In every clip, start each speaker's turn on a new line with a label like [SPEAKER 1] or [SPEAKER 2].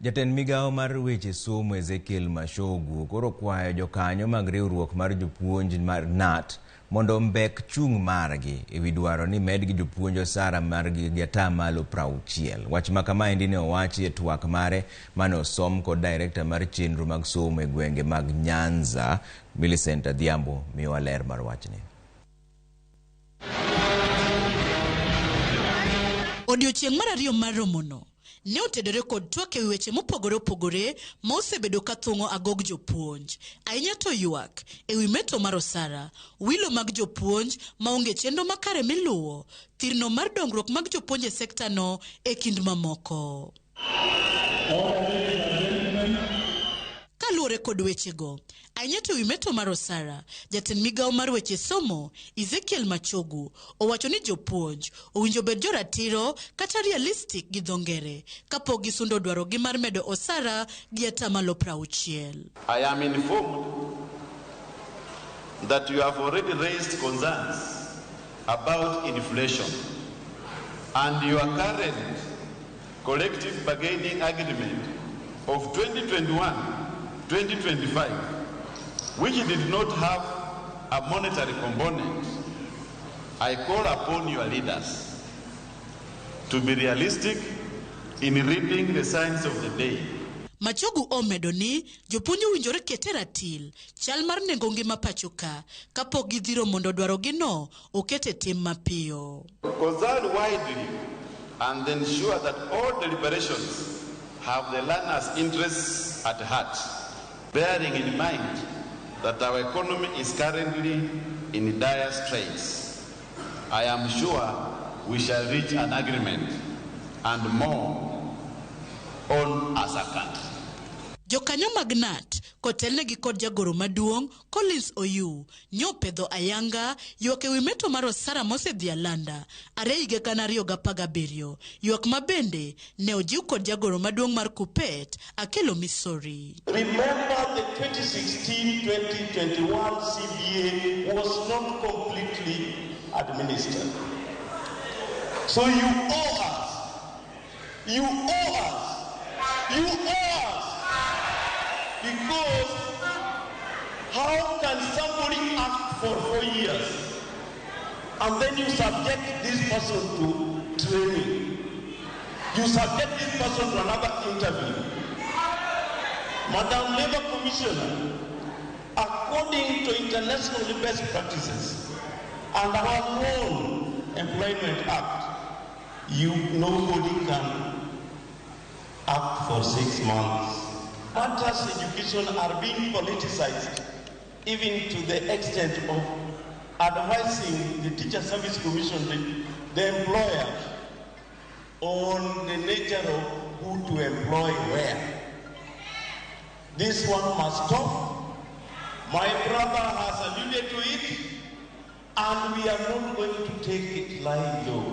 [SPEAKER 1] Jatend migawo mar weche somo Ezekiel Machogu koro kwayo jokanyo mag riwruok mar jopuonj mar KNUT mondo ombek chung' margi ewi dwaro ni medgi jopuonj osara margi gi atamalo 60. Wach ma kamaendi ne owachi e twak mare mane osom kod director mar chenro mag somo e gwenge mag Nyanza, Millicent Adhiambo miyowa ler mar wachni.
[SPEAKER 2] Odiochieng' mar ariyo mar romono ne otedore kod twak ewi weche mopogore opogore ma osebedo ka thung'o agog jopuonj, ahinya to ywak ewi meto mar osara, wilo mag jopuonj maonge chenro makare miluwo, thirno mar dongruok mag jopuonj e sekta no e kind mamoko. Kaluwore kod wechego, ahinya to ewi meto mar osara, jatend migawo mar weche somo Ezekiel Machogu owacho ni jopuonj owinjo bed joratiro kata realistic gi dho ngere kapok gisundo dwarogi mar medo osara gi atamalo 60.
[SPEAKER 3] I am informed that you have already raised concerns about inflation and your current collective bargaining agreement of 2021-2025, which did not have a monetary component. I call upon your leaders to be realistic in reading the signs of the day.
[SPEAKER 2] Machogu omedo ni jopuonj owinjore ket e ratil chal mar nengo ngima pacho ka kapok gidhiro mondo dwarogino oket e tim mapiyo.
[SPEAKER 3] Consult widely and ensure that all deliberations have the learners' interests at heart, bearing in mind that our economy is currently in dire straits. I am sure we shall reach an agreement and more on as a country.
[SPEAKER 2] Jokanyo mag KNUT kotelnegi kod jagoro maduong' Collins Oyu nyopedho ayanga ywak ewi meto mar osara mosedhi alanda are higa 2017, ywak ma bende ne ojiw kod jagoro maduong' mar KUPPET Akelo Misori.
[SPEAKER 4] Remember the 2016-2021 CBA was not completely administered. So you owe us, you owe us, you owe us. Because how can somebody act for 4 years and then you subject this person to training? You subject this person to another interview. Madam Labor Commissioner, according to international best practices and our own Employment Act, nobody can act for 6 months. Matters education are being politicized, even to the extent of advising the Teacher Service Commission, the employer, on the nature of who to employ where. This one must stop. My brother has alluded to it, and we are not going to take it lying low.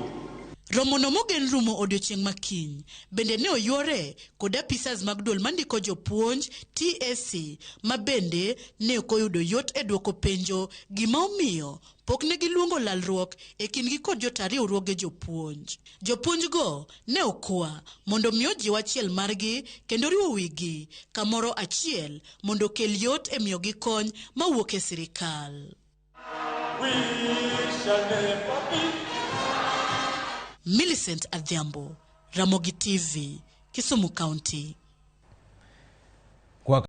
[SPEAKER 2] Romono mogen rumo odiochieng' makiny bende ne oyuore kod apisas mag duol mandiko jopuonj TSC ma bende ne ok oyudo yot e dwoko penjo gima omiyo pok ne giluongo lalruok e kindgi kod jota riwruoge jopuonj. Jopuonjgo ne okwa mondo mi ojiw achiel margi kendo riwo wigi kamoro achiel mondo okel yot e miyogi kony mawuok e sirikal.
[SPEAKER 4] We shall never be.
[SPEAKER 2] Millicent Adhiambo, Ramogi TV, Kisumu County.